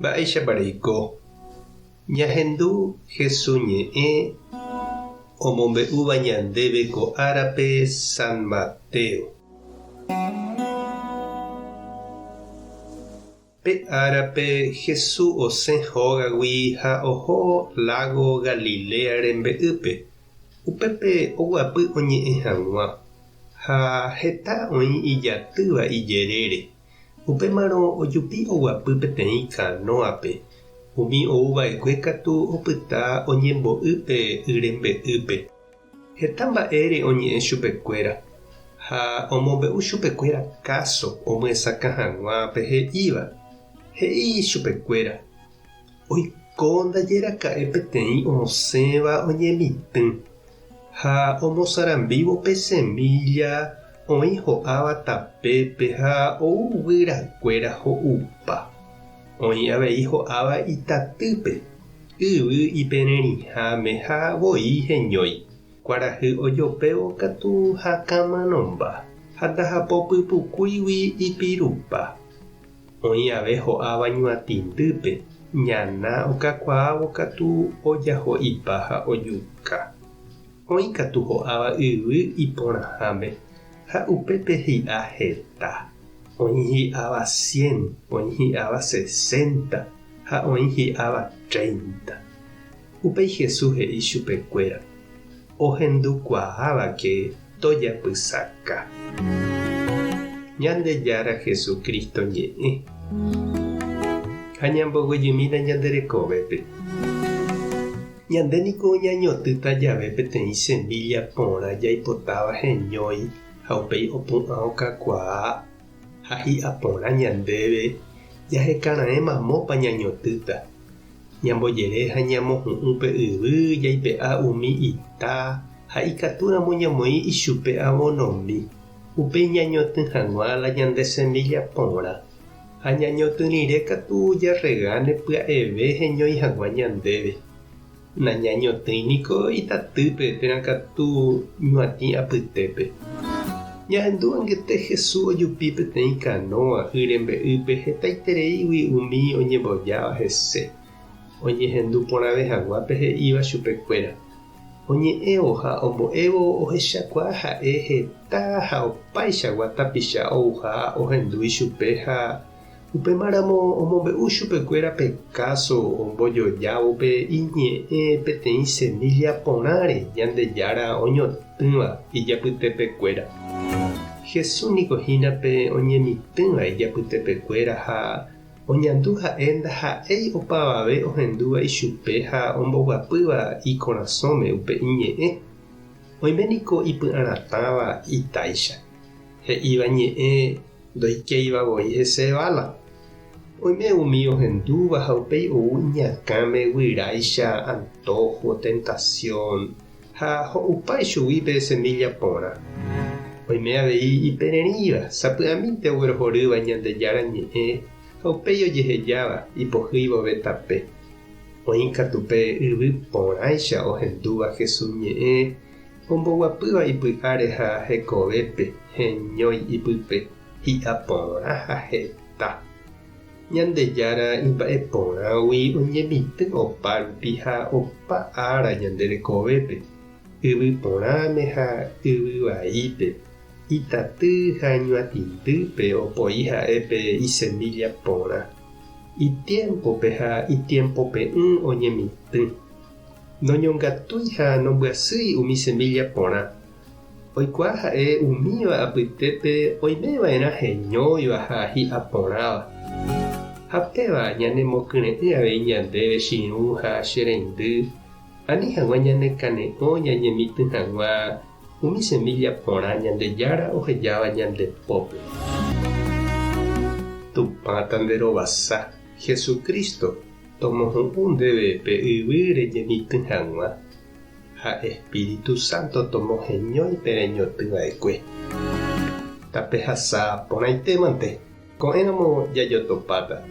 Mba'éichapa reiko? Ñahendu Hesu ñe'ẽ omombe'úva ñandéve ko árape San Mateo. Pe árape Hesu osẽ hógagui ha oho lágo Galilea rembe'ýpe, upépe oguapy oñe'ẽ hag̃ua, ha heta oĩ ijatýva ijerére. Upémarõ ojupi oguapy peteĩ kanóape, umi ou va'ekue katu opyta oñembo'y pe y rembe'ýpe. Heta mba'ére oñe'ẽ chupekuéra, ha omombe'u chupekuéra káso omyesakã hag̃ua pe he'íva. He'i chupekuéra, Oiko ndaje raka'e peteĩ osẽva oñemitỹ, ha omosarambívo pe semílla oĩ ho'áva tapépe ha ou guyrakuéra ho'upa. Oĩ avei ho'áva itatýpe, yvy ipererĩháme ha voi heñói. Kuarahy ojopévo katu hakãmanomba ha ndahapo pypukúigui ipirupa. Oĩ ave ho'áva ñuatĩndýpe, ñana okakuaávo katu ojaho'ipa ha ojuka. Oĩ katu ho'áva yvy iporãháme ha upépe hi'a heta. Oĩ hi'áva cien, oĩ hi'áva sesenta ha oĩ hi'áva treinta. Upéi Jesús he'i chupekuéra, Ohendukuaávake tojapysaka. Ñandejára Jesucristo ñe'ẽ. Ha ñamboguejymína ñande rekovépe. Ñande niko ñañotỹta jave peteĩ semílla porã jaipotáva heñói ha upéi opu'ã okakuaa ha hi'a porã ñandéve jahekaraẽ mamópa ñañotỹta. Ñambojere ha ñamohu'ũ pe yvy jaipe'a umi ita ha ikatúramo ñamoĩ ichupe avonomi, upéi ñañotỹ hag̃ua la ñande semílla porã. Ha ñañotỹ rire katu jarregáne pya'eve heñói hag̃ua ñandéve. Nañañotỹi niko itatýpe térã katu ñuatĩ apytépe. Ñahendu angete Jesús ojupi peteĩ kanóa y rembe'ýpe hetaitereígui umi oñembojáva hese, oñehendu porãve hag̃ua pe he'íva chupe kuéra. Oñe'ẽvo ha ombo'évo ohechakuaa ha'e heta ha opaichagua tapicha ouha ohendu ichupe ha Upémaramo omombe'u chupekuéra pe káso ombojojávo pe iñe'ẽ peteĩ semílla porãre Ñandejára oñotỹva ijapytepekuéra. Jesús niko hína pe oñemitỹva ijapytepekuéra ha oñandu ha'e ndaha'éi opavave ohendúva ichupe ha omboguapýva ikorasõme upe iñe'ẽ. Oime niko ipy'aratãva itáicha, he'íva ñe'ẽ Ndoikéiva voi hese vála. Oime umi ohendúva ha upéi ou iñakãme guyráicha antóho, tentasión, ha ho'upa ichugui pe semílla porã. Oime avei ipererĩva, sapy'amínte oguerohorýva Ñandejára Ñe'ẽ ha upéi ojehejáva ipohýi vove tape. Oĩ katu pe yvy porãicha ohendúva Jesús ñe'ẽ Omboguapýva ipy'áre ha hekovépe heñói ipype, hi'a porã ha heta. Ñandejára imba'e porãgui oñemitỹ opa rupi ha opa ára ñande rekovépe, yvy porãme ha yvy vaípe, itaty ha ñuatĩndýpe opoi ha'e pe isemílla porã. Itiémpope ha itiempope'ỹ oñemitỹ. Noñongatúi ha nombyasýi umi semílla porã. Oikuaa ha'e umíva apytépe oimeva'erã heñóiva ha hi'a porãva. Ha péva ñanemokyre'ỹ avei ñandéve che irũ ha che reindy, ani hag̃ua ñanekane'õ ñañemitỹ hag̃ua umi semílla porã Ñandejára ohejáva ñande pópe. Tupã tanderovasa, Jesucristo, Tomohu'ũ ndéve pe yvy reñemitỹ hag̃ua, ha Espíritu Santo tomoheñói pe reñotỹ va'ekue. Tapehasa porãitémante, ko'ẽramo jajotopáta.